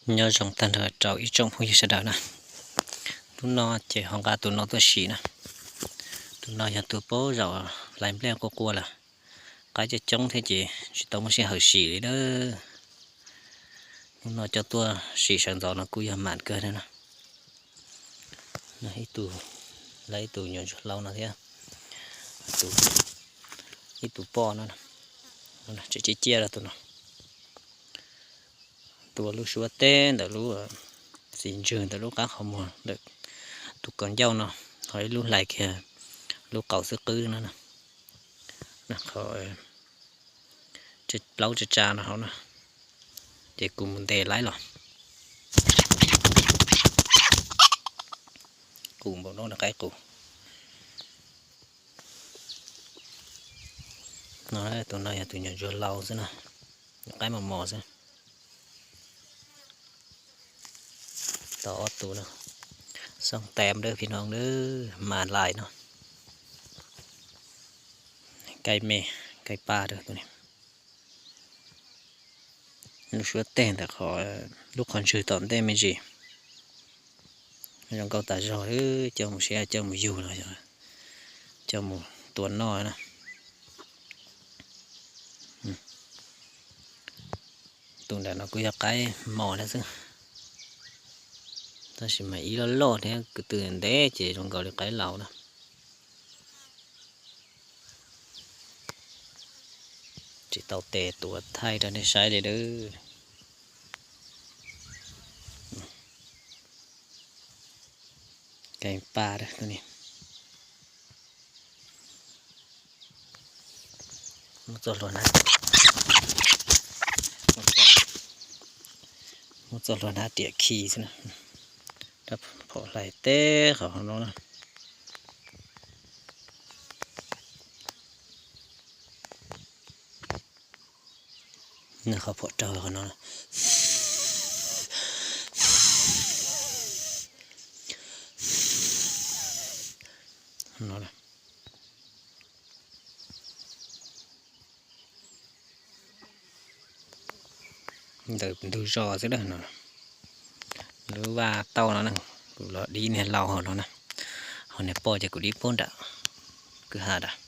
Nyob zoo tag nrho rau ib tsoom phooj ywg sawv daws na. Hnub no ces ho nqa tus no tuaj sim na. Tus no yog tus puag zaum hlais nplej quaj quaj lawm, qaib coob coob thiab ces tsis tau muaj sij hawm sim li na. Hnub no coj tuaj sim sawv ntxov no kuj yog mam kawg na. Ib tug, lawv ib tug nyuam ntsuag hlau no thiab, ib tug poj no, tseem ciaj ciaj rau tus no. Tus lub suab teb ntawm lub txiv ntswg ntawm lub qab qhov muag ntawm tus kaus ncauj no, ho ib lub hlais kiag lub qau xwb qwb no. Qhov plaub tsa tsa no hauv na, ces kuv mus ntes laib los. Qus npaum no qaib qus. No tus no yog tus nyuam ntsuag hlau xwb na, qaib mos mos xwb. Tau ob tug no, xoob tes dawb phim noog dawb mas lais no. Kaij me, kaij paj dawb tus ni. Lub suab teg ntawm qhov, lub qhov ntswg tom ntej me ntsis. Zoo nkauj tas zog, coj mus siab coj mus yug los yog coj mus tua noj na. Tus ntawm no kuj yog qaib mos na xwb, tab sis mas ib loj loj thiab kwv tw ntev ces zoo nkaus li qaib laus na. Tsis tau tes tuav thaij rau nej saib li dawb. Kaij paj dawb tus ni. Muab txoj hlua hnab, muab txoj hlua hnab riam khi xwb na. Rab phom hlais teb qhov no na. Nws qhov phom raug qhov no. No ntawm ntug zos xwb no. Lub vaj tauj no na, kuv los dib niag laus hauv no na, ho niag poj ces kuv dib puag nram kwj ha nrad.